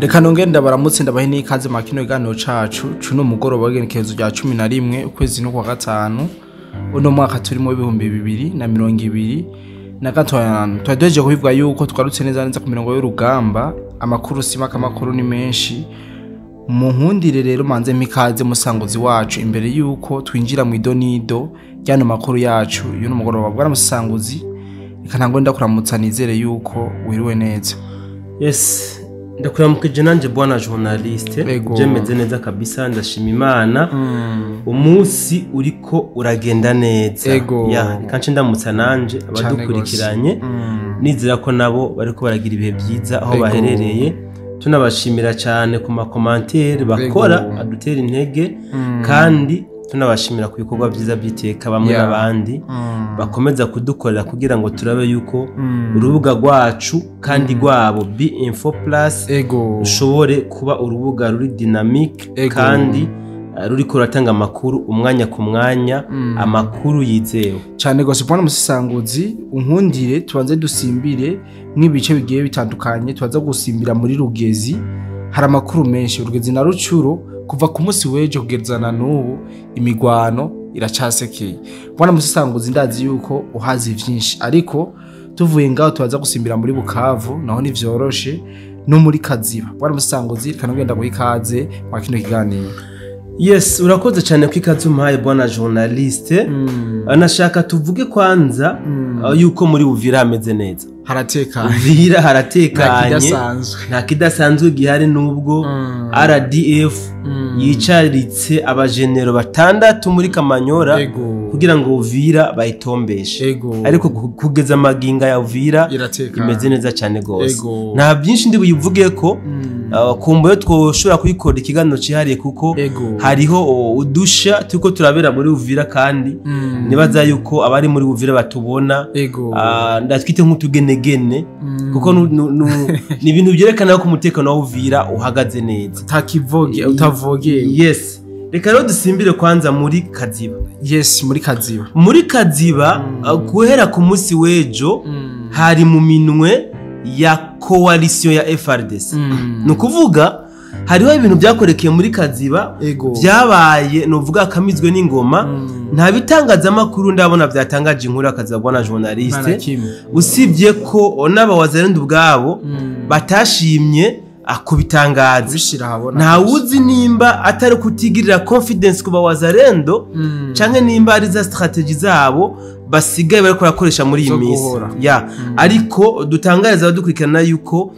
Reka nongere ndabaramutse, ndabahe n'ikaze mu kino kiganiro cacu cuno mugoroba w'igenekerezo rya 11 ukwezi no kwa gatanu uno mwaka turimo 2025. Twari duhejeje kubivuga yuko twarutse neza neza ku mirongo y'urugamba. Amakuru si make, amakuru ni menshi. Mu nkundire rero manze mikaze musanguzi wacu imbere yuko twinjira mu idonido ryano makuru yacu y'uno mugoroba. Bwana musanguzi, reka ntango ndakuramutsa, nizere yuko wiriwe neza. Yes, ndakuramukije nanje, bwana journaliste. Ego. Je meze neza kabisa, ndashima Imana. Umunsi uriko uragenda neza. Ego. Ya, reka nce ndamutsa nanje abadukurikiranye, nizera ko nabo bariko baragira ibihe byiza aho Ego. baherereye. Tunabashimira cyane ku ma commentaires bakora adutera intege, kandi tunabashimira ku bikorwa byiza by'iteka bamwe n'abandi bakomeza kudukorera kugira ngo turabe yuko urubuga rwacu kandi rwabo B Info Plus rushobore kuba urubuga ruri dynamique kandi ruriko ruratanga amakuru umwanya ku mwanya, amakuru yizewe. Cyane gose, bwana musanguzi. Unkundire tubanze dusimbire nk'ibice bigiye bitandukanye. Tubanza gusimbira muri Rugezi, hari amakuru menshi. Rugezi na Rucuro, kuva ku munsi w'ejo kugeza na n'ubu imigwano iracasekeye. Bwana musanguzi, ndazi yuko uhazi vyinshi, ariko tuvuye ngaho tubaza gusimbira muri Bukavu, naho ntivyoroshe, no muri Kaziba. Bwana musanguzi, reka nogenda guha ikaze mwa kino kiganiro. Yes, urakoze cyane ko ikaze umpaye, bwana journaliste. Nashaka tuvuge kwanza yuko muri Uvira hameze neza. Haratekanye. Uvira Nta haratekanye. kidasanzwe. Nta kidasanzwe gihari, nubwo RDF yicaritse abajenero batandatu muri Kamanyora kugira ngo Uvira bayitombeshe. Ariko kugeza amaginga ya Uvira iratekanye, imeze neza cyane gose. Nta byinshi ndi buyivuge ko kumbuye twoshobora kuyikora ikiganiro cyihariye, kuko hariho udusha turiko turabera muri Uvira, kandi nibaza yuko abari muri Uvira batubona. Ndatwite nk'utugenegene, kuko ni ibintu byerekana ko umutekano wa Uvira uhagaze neza. Utakivoge, utavogewe. Yes, reka rero dusimbire kwanza muri Kaziba. Yes, muri Kaziba. Muri Kaziba, guhera ku munsi w'ejo hari mu minwe ya coalition ya FARDC. Ni ukuvuga hariho ibintu byakorekeye muri Kaziba byabaye, nuvuga akamizwe n'ingoma. Nta bitangazamakuru ndabona byatangaje inkuru akaziba, bwana Nta na journaliste, kimwe. usibye ko n'abawazarenda ubwabo batashimye kubitangaza, kubishira ahabona. Ntawuzi nimba atari kutigirira confidence ku bawazarendo canke nimba ari za stratégie zabo basigaye bariko barakoresha muri iyi Zo minsi. guhora. Ya, ariko dutangariza abadukurikirana yuko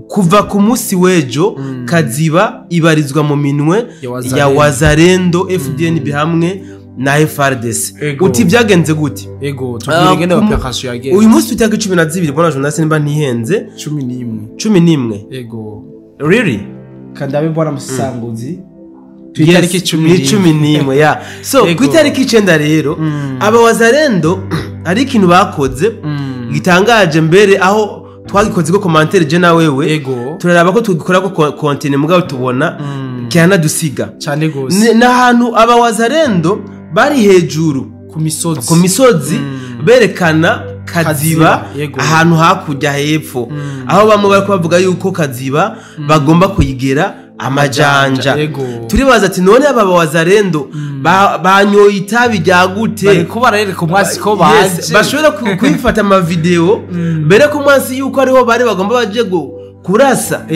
kuva ku munsi w'ejo Kaziba ibarizwa mu minwe ya Wazalendo. Ya Wazarendo, FDNB hamwe na FARDC. Uti byagenze gute? Ego, tubwire ingene operation yagenze. Uyu munsi itariki 12, bwana journaliste, nimba ntihenze. 11. 11? Ego. Really? Kandabe, bwana musanguzi. Yes, itariki 11. Ni 11, ya. So ku itariki 9 rero aba Wazarendo hari ikintu bakoze gitangaje, mbere aho twagikoze ko commentaire je na wewe, turaraba ko tugikora ko contenu, mugabo tubona kiranadusiga. Cyane gose. N'ahantu aba Wazarendo bari hejuru ku misozi, ku misozi, berekana Kaziba, Kaziba, yego. ahantu hakurya hepfo, aho bamwe bari bavuga yuko Kaziba bagomba kuyigera amajanja. Turibaza ati none aba Wazarendo banyoye itabi rya gute? Bariko barereka umwasi ko Yes, baje. bashobora kwifata amavideo mbere ko umwasi yuko ariho bari bagomba baje kurasa.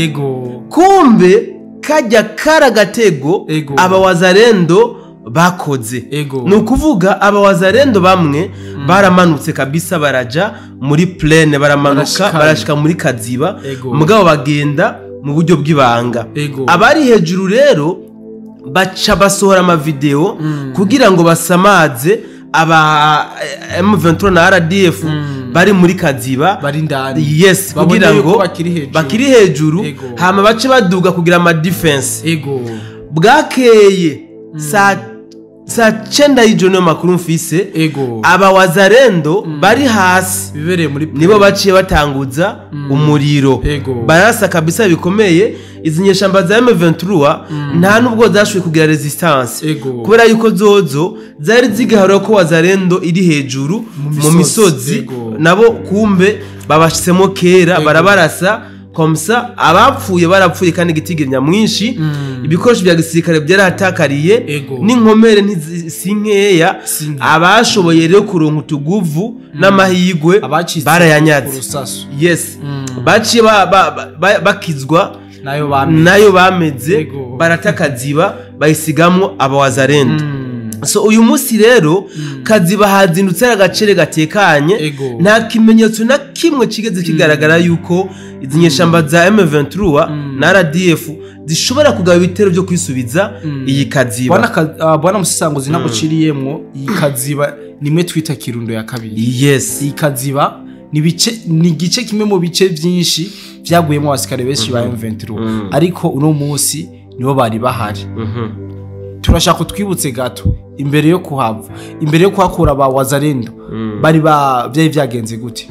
Kumbe kajya kari agatego aba Wazarendo bakoze. Ni ukuvuga aba Wazarendo bamwe baramanutse kabisa, baraja muri plaine, baramanuka, Barashikayo. barashika muri Kaziba, mugabo bagenda mu buryo bw'ibanga. Abari hejuru rero baca basohora amavideo kugira ngo basamaze aba M23 na RDF bari muri Kaziba. Bari indani. Yes, babone kugira yuko ngo bakiri hejuru. Bakiri hejuru, hama bace baduga kugira ama defense. Bwakeye saa 9 y'ijoro, niyo makuru mfise, aba Wazarendo bari hasi bibereye muri nibo baciye batanguza umuriro, barasa kabisa bikomeye. Izi nyeshamba za M23 nta nubwo zashoboye kugira resistance, kubera yuko zozo zari zigaharura ko Wazarendo iri hejuru mu misozi. Misozi. Nabo kumbe babashitsemo kera, barabarasa. Comme ça abapfuye barapfuye kandi igitigiri nyamwinshi, ibikoresho bya gisirikare byarahatakariye, n'inkomere si nkeya. Si nke. Abashoboye rero kuronka utuguvu n'amahigwe abacitse barayanyaze. Urusasu. Yes, baciye bakizwa nayo bameze. Nayo bameze. Barata Kaziba, bayisigamwo abawazarendo. So uyu munsi rero Kaziba hazindutse ari agacere gatekanye. Nta kimenyetso na kimwe kigeze kigaragara yuko izi nyeshamba za M23 na RDF zishobora kugaba ibitero byo kwisubiza iyi Kaziba. Bwana Musisanguzi, ntabwo uciriyemwo, iyi Kaziba nimwe twita Kirundo ya kabiri. Iyi Kaziba ni igice kimwe mu bice byinshi byaguyemo abasirikare benshi ba M23, ariko uno munsi nibo bari bahari. Turashaka twibutse gato imbere yo kuhava, imbere yo kuhakura ba Wazalendo, bari ba byari byagenze gute?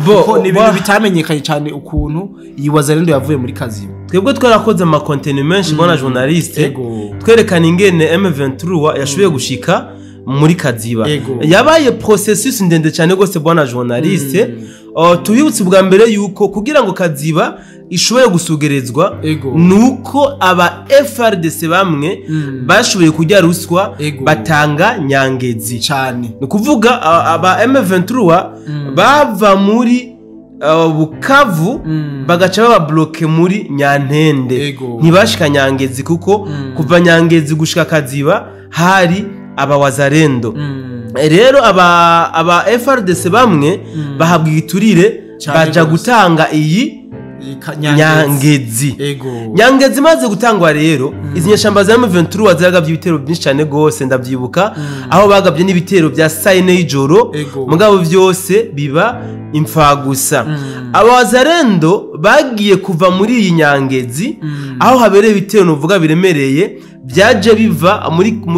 Bo Kuko ni ibintu bitamenyekanye cyane ukuntu iyi Wazalendo yavuye muri Kaziba. Twebwe twarakoze amakontenu menshi, bwana journaliste, twerekana ingene M23 yashoboye gushika muri Kaziba. Yabaye processus ndende cyane rwose, bwana journaliste. Tubibutse ubwa mbere yuko kugira ngo Kaziba ishobore gusugerezwa, nuko aba FARDC bamwe bashoboye kurya ruswa, batanga Nyangezi. Cyane. Ni ukuvuga aba M23 bava muri Bukavu, bagaca baba bloqué muri Nyantende, ntibashika Nyangezi, kuko kuva Nyangezi gushika Kaziba hari abawazarendo. Rero aba FARDC bamwe bahabwa igiturire, Cane baja gose. gutanga iyi Nyangezi. Nyangezi imaze gutangwa rero, izi nyeshamba za M23 zaragabye ibitero byinshi cyane gose. Ndabyibuka aho bagabye n'ibitero bya saa yine y'ijoro, mugabo byose biba imfagusa. Abawazarendo bagiye kuva muri iyi Nyangezi, aho habereye ibitero nuvuga biremereye, byaje biva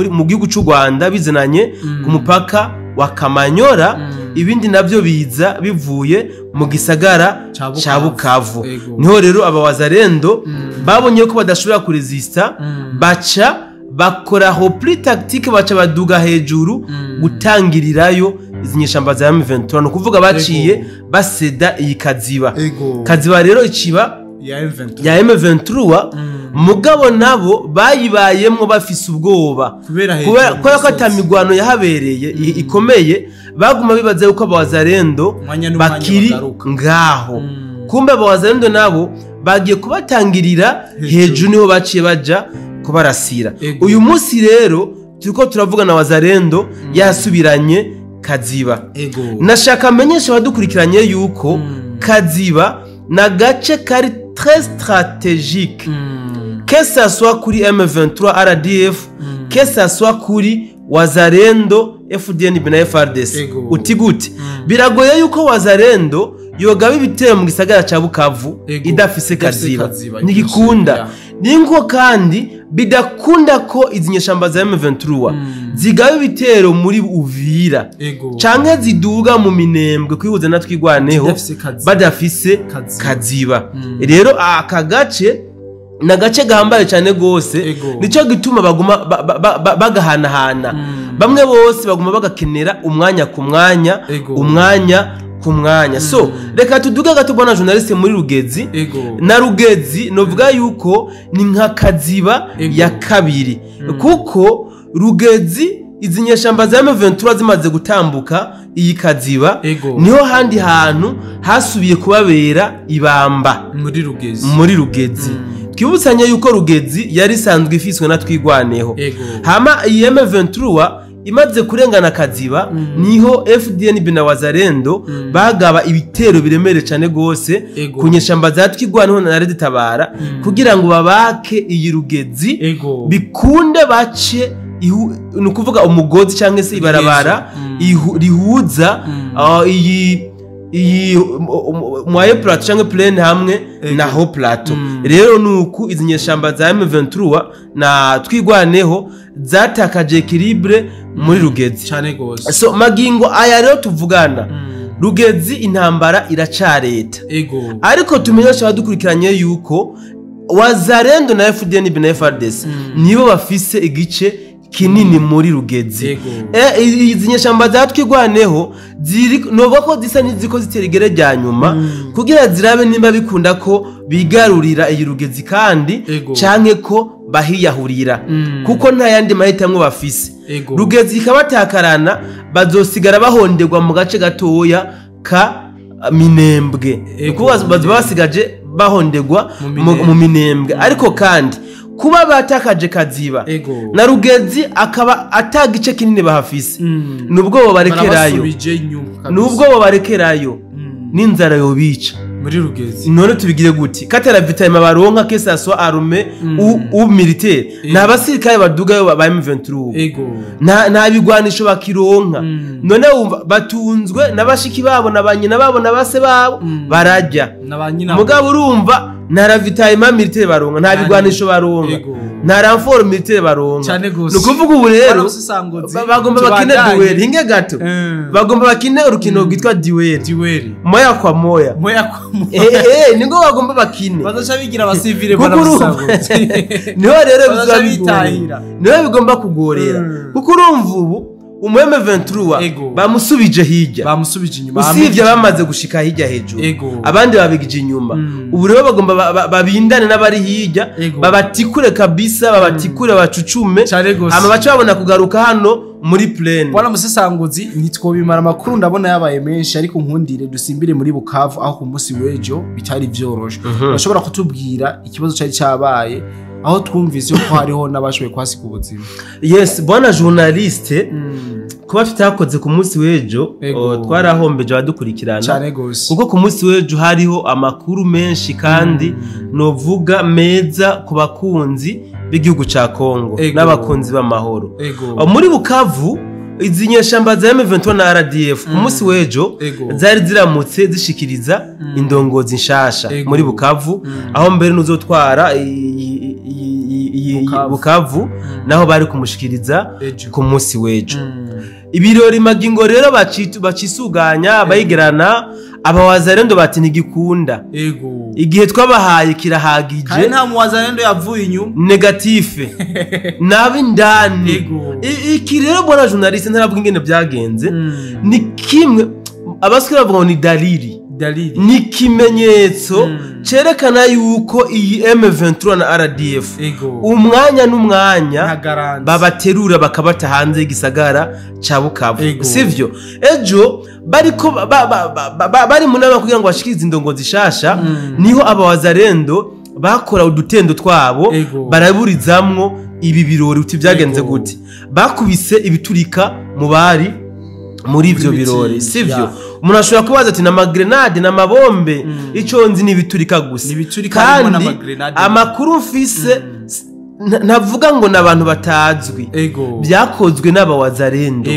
mu gihugu cy'u Rwanda bizananye ku mupaka wa Kamanyora, ibindi navyo biza bivuye mu gisagara Ca Bukavu. ca Bukavu. Niho rero abawazarendo babonye ko badashobora kuresista, baca bakora repli tactique, baca baduga hejuru gutangirirayo izi nyeshamba za M23. Ni ukuvuga baciye baseda iyi Kaziba. Kaziba rero iciba ya M23. Ya M23. Mugabo nabo bayibayemwo bafise ubwoba kubera hejuru kubera ko mu misozi. Ata migwano yahabereye ikomeye, baguma bibaza yuko abawazarendo Umwanya n'umwanya bakiri bagaruka. ngaho. Kumbe abawazarendo nabo bagiye kubatangirira hejuru. Hejuru niho baciye baja kubarasira. Uyu munsi rero turiko turavuga na Wazarendo yasubiranye Kaziba. Nashaka amenyesha abadukurikiranye yuko Kaziba na gace kari très stratégique, que ça soit kuri M23 RDF, que ça soit kuri Wazarendo FDNB na FARDC. Uti gute? Biragoye yuko Wazarendo yogaba ibitero mu gisagara ca Bukavu idafise Idafise Kaziba. Kaziba, Ntigikunda. Ninko kandi bidakunda ko izi nyeshamba za M23 zigaba ibitero muri Uvira canke ziduga mu Minembwe kwihuza na Twigwaneho Zidafise Kaziba. badafise Kaziba. Kaziba. Rero aka gace ni agace gahambaye cyane gose. Nico gituma baguma bagahanahana, bamwe bose baguma bagakenera umwanya ku mwanya, umwanya ku mwanya. So reka tuduge gato, bwana journaliste, muri Rugezi. Na Rugezi novuga yuko ni nka Kaziba ya kabiri, kuko Rugezi izi nyeshamba za M23 zimaze gutambuka iyi Kaziba, niho handi hantu hasubiye kubabera ibamba. Muri Rugezi. Muri Rugezi, twibutsanye yuko Rugezi yari isanzwe ifiswe na Twigwaneho. Hama iyi M23 imaze kurengana Kaziba, niho FDNB na Wazarendo bagaba ibitero biremereye cyane gose ku nyeshamba za Twigwaneho na Red Tabara, kugira ngo babake iyi Rugezi, bikunde bace ni ukuvuga umugozi cyangwa se ibarabara rihuza iyi moyen plateau cyangwa plaine hamwe na haut plateau. Rero nuku izi nyeshamba za M23 na Twigwaneho zatakaje équilibre muri Rugezi. Cyane gose. So magingo aya rero tuvugana, Rugezi intambara iracareta. Ariko tumenyesha abadukurikiranye yuko Wazarendo na FDNB na FARDC nibo bafise igice kinini muri Rugezi. Izi nyeshamba zatwigwaneho ziri novuga ko zisa n'iziko zitera igere rya nyuma kugira zirabe nimba bikunda ko bigarurira iyi Rugezi kandi canke ko bahiyahurira, kuko nta yandi mahitamwo bafise. Rugezi ikabatakarana bazosigara bahonderwa mu gace gatoya ka Minembwe, kuko basigaje bahonderwa mu Minembwe. Ariko kandi kuba batakaje Kaziba na Rugezi akaba atagice kinini bahafise, nubwo barekerayo, nubwo barekerayo n'inzara yobica muri Rugezi. None tubigire guti katara vitayima baronka kesa so arme u militaire na basirikare badugayo ba M23 nta bigwanisho bakironka. None batunzwe nabashiki babo nabanyina babo nabase babo barajya. Mugabo urumva nta ravitayima militaire baronka, nta bigwanisho baronka, nta renfort militaire baronka. Nukuvuga ubu rero bagomba bakine duel hinge gato, bagomba bakine urukino rwitwa duel moya kwa moya ningo bagomba bakine bazoca bigira abasivile bana musangozi. Niho rero bizabitahira, niho bigomba kugorera, kuko urumva ubu umu M23 bamusubije hirya, bamusubije inyuma, usivye bamaze gushika hirya hejuru, abandi babigije inyuma. Ubu rero bagomba babindane n'abari hirya, babatikure kabisa, babatikure bacucume, ama baca babona kugaruka hano muri plaine. Bwana musesanguzi, ntitwobimara amakuru ndabona yabaye menshi, ariko nkundire dusimbire muri Bukavu aho ku munsi w'ejo bitari vyoroshe. Bashobora kutubwira ikibazo cari cabaye aho twumvise ko hariho n'abashoboye kwasiga ubuzima? Yes, bwana journaliste, kuba tutakoze ku munsi w'ejo twarahombeje abadukurikirana, kuko ku munsi w'ejo hariho amakuru menshi kandi novuga meza ku bakunzi b'igihugu ca Kongo n'abakunzi b'amahoro. Muri Bukavu izi nyeshamba za M23 na RDF ku munsi w'ejo zari ziramutse zishikiriza indongozi nshasha muri Bukavu, aho mbere nuzotwara Bukavu naho bari kumushikiriza ku munsi w'ejo. Ibirori magingo rero bacisuganya bayigerana abawazarendo bati ntigikunda. Igihe twabahaye kirahagije, kandi nta muwazarendo yavuye inyuma negative nabi ndani. Iki rero bwana journaliste ntaravuga ingene byagenze, ni kimwe abaswe bavuga ni dalili, ni kimenyetso cerekana yuko iyi M23 na RDF umwanya n'umwanya babaterura bakabata hanze y'igisagara ca Bukavu, sivyo? Ejo bariko bari mu nama kugira ngo bashikirize indongozi zishasha, niho abawazarendo bakora udutendo twabo baraburizamwo ibi birori. Uti byagenze gute? Bakubise ibiturika mu bari muri ivyo birori, sivyo? Umuntu ashobora kubaza ati na grenade na mabombe, ico nzi ni biturika gusa. Kandi amakuru mfise navuga ngo nabantu batazwi, byakozwe n'abawazarendo.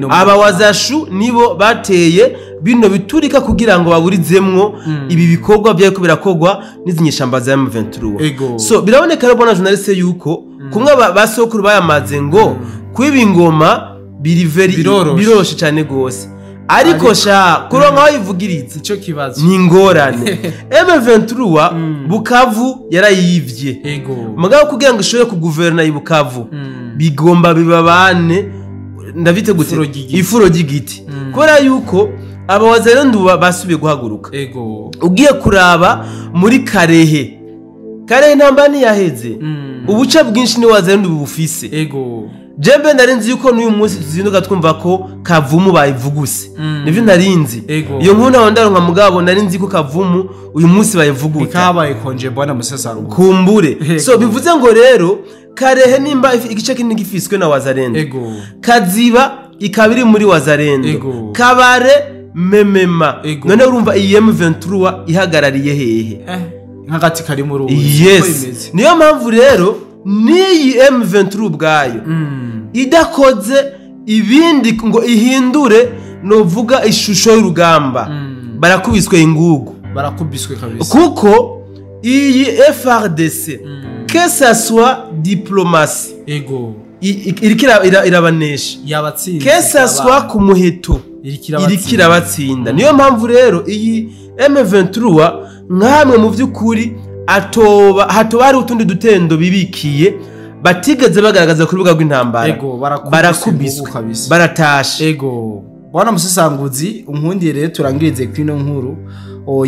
Abawazashu nibo bateye bino biturika kugira ngo baburizemwo ibi bikorwa byariko birakogwa n'izinyeshamba za M23. So biraboneka rero bwana journaliste yuko kumwe basokuru bayamaze ngo kwiba ingoma biri biroroshe cyane gose, ariko sha kuronka aho ivugiriza ico kibazo ni ngorane. M23 Bukavu yarayivye, mugabo kugira ngo ishobore kuguverna i Bukavu bigomba bibabane ndavite gute ifuro ry'igiti, kubera yuko abawazarendo basubiye guhaguruka. Ugiye kuraba muri Karehe, Karehe ntamba ntiyaheze, ubuce bwinshi ni wazarendo bufise. Jembe narinzi yuko n'uyu munsi tuzinduka twumva ko Kavumu bayivuguse, nivyo narinzi. Iyo nkuru naho ndaronka mugabo narinzi ko Kavumu uyu munsi bayivuguta, ikabaye konje bwana musesango kumbure. So bivuze ngo rero Karehe nimba igice kinini gifiswe na Wazarendo, Kaziba ikabiri muri Wazarendo, Kabare memema. None urumva iyi M23 ihagarariye hehe? Nk'agati kari mu ruzi. Yes, niyo mpamvu rero niyi M23 ubwayo idakoze ibindi ngo ihindure novuga ishusho y'urugamba, barakubiswe ingugu, barakubiswe kabisa. Kuko iyi FARDC que ça soit diplomatie iriko irabanesha, yabatsinda, que ça soit ku muheto iriko irabatsinda. Niyo mpamvu rero iyi M23 nkamwe mu vy'ukuri hatoba hari utundi dutendo bibikiye Batigeze bagaragaza ku rubuga rw'intambara. Barakubiswe, baratashe. Ego bwana musesanguzi, unkundiye rero turangirize kuri ino nkuru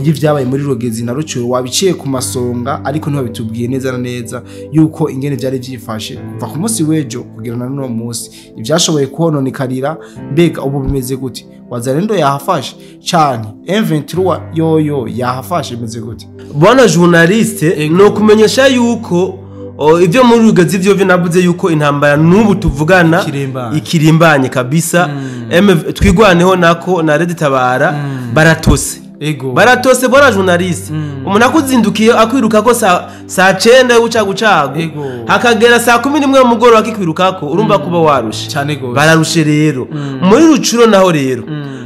y'ivyabaye muri Rugezi na Rucuru. Wabiciye ku masonga ariko ntibabitubwiye neza na neza yuko ingene vyari vyifashe kuva ku munsi w'ejo kugera na n'uno munsi, ivyashoboye kuhononekarira. Mbega ubu bimeze gute? Wazalendo yahafashe canke M23 yoyo yahafashe, bimeze gute? Bwana journaliste, no kumenyesha yuko ibyo muri Rugezi byo navuze yuko intambara n'ubu tuvugana ikirimbanye kabisa. Twigwaneho nako na Red Tabara baratose. Ego. Baratose bwana journaliste. Umuntu akuzindukiye akwiruka ko saa 9 y'ubucagucagu hakagera saa 11 mugoroba akikwirukako, urumva kuba warushe. Cyane gose. Bararushe rero. Muri Rucuro naho rero.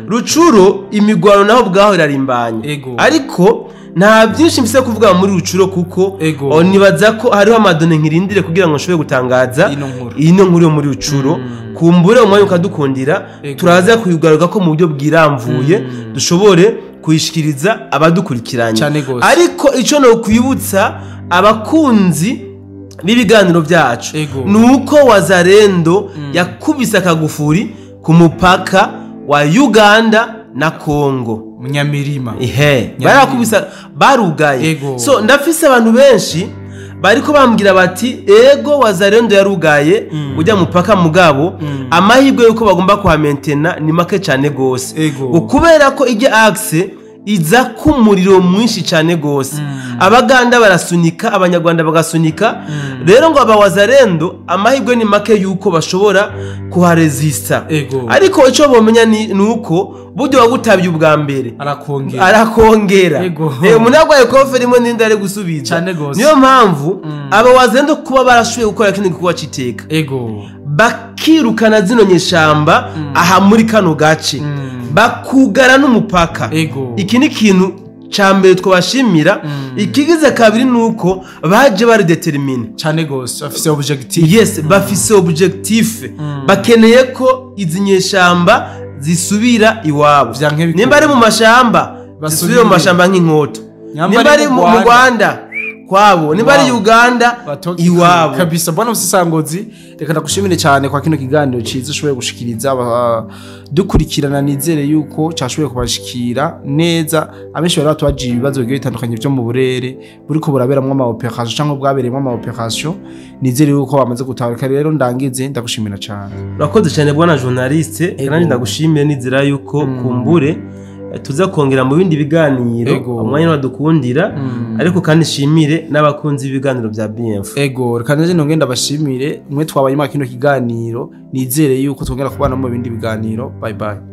Rucuro imigwano naho bwaho irarimbanye. Ariko nta byinshi mfise kuvuga muri Rucuro kuko nibaza ko hariho amadone nkirindire kugira ngo nshobore gutangaza ino nkuru yo muri Rucuro. Kumbure umwanya ukadukundira turaza kuyugaruka ko mu buryo bwiramvuye dushobore kuyishikiriza abadukurikiranye. Ariko ico no kwibutsa abakunzi b'ibiganiro byacu nuko Wazalendo yakubise akagufuri ku mupaka wa Uganda na Kongo. Munyamirima. Barakubisa, barugaye. So ndafise abantu benshi bariko bambwira bati ego Wazalendo yarugaye ujya mupaka mugabo amahirwe yuko bagomba kuhamentena ni make cyane gose, kubera ko ijya axe iza kumuriro mwinshi cyane gose. Abaganda barasunika, abanyarwanda bagasunika. Rero ngo aba Wazalendo amahirwe ni make yuko bashobora kuharesista. Ariko ico bomenya ni nuko buryo wagutabye ubwa mbere arakongera. Umuntu agwaye kofe rimwe n'indi ari gusubiza. Niyo mpamvu aba Wazalendo kuba barashoboye gukora kino gikorwa citeka, bakirukana zino nyeshamba aha muri kano gace, bakugara n'umupaka. Iki ni kintu ca mbere twabashimira. Ikigize kabiri nuko baje bari determine cyane gose, bafise objectif. Yes, bafise objectif. Bakeneye ko izi nyeshamba zisubira iwabo. Nimba ari mu mashamba zisubira mu mashamba nk'inkoto, nimba ari mu Rwanda kwabo, nimba ari Uganda iwabo kabisa. Bwana musesanguzi, reka ndagushimire cyane kwa kino kiganiro ciza ushoboye gushikiriza dukurikirana. Nizere yuko cyashoboye kubashikira neza. Abenshi bari batubagiye ibibazo bigiye bitandukanye byo mu burere buriko buraberamwo ama operation cyangwa bwabereyemo ama operation. Nizere yuko bamaze gutahuka. Rero ndangize ndagushimira cyane. Urakoze cyane bwana journaliste, kandi ndagushimiye nizera yuko kumbure tuza kongera mu bindi biganiro umwanya wadukundira. Ariko kandi shimire n'abakunzi b'ibiganiro bya BMF. Ego, reka nje nongenda bashimire mwe twabaye mu kino kiganiro. Nizere yuko twongera kubana mu bindi biganiro. Bye bye.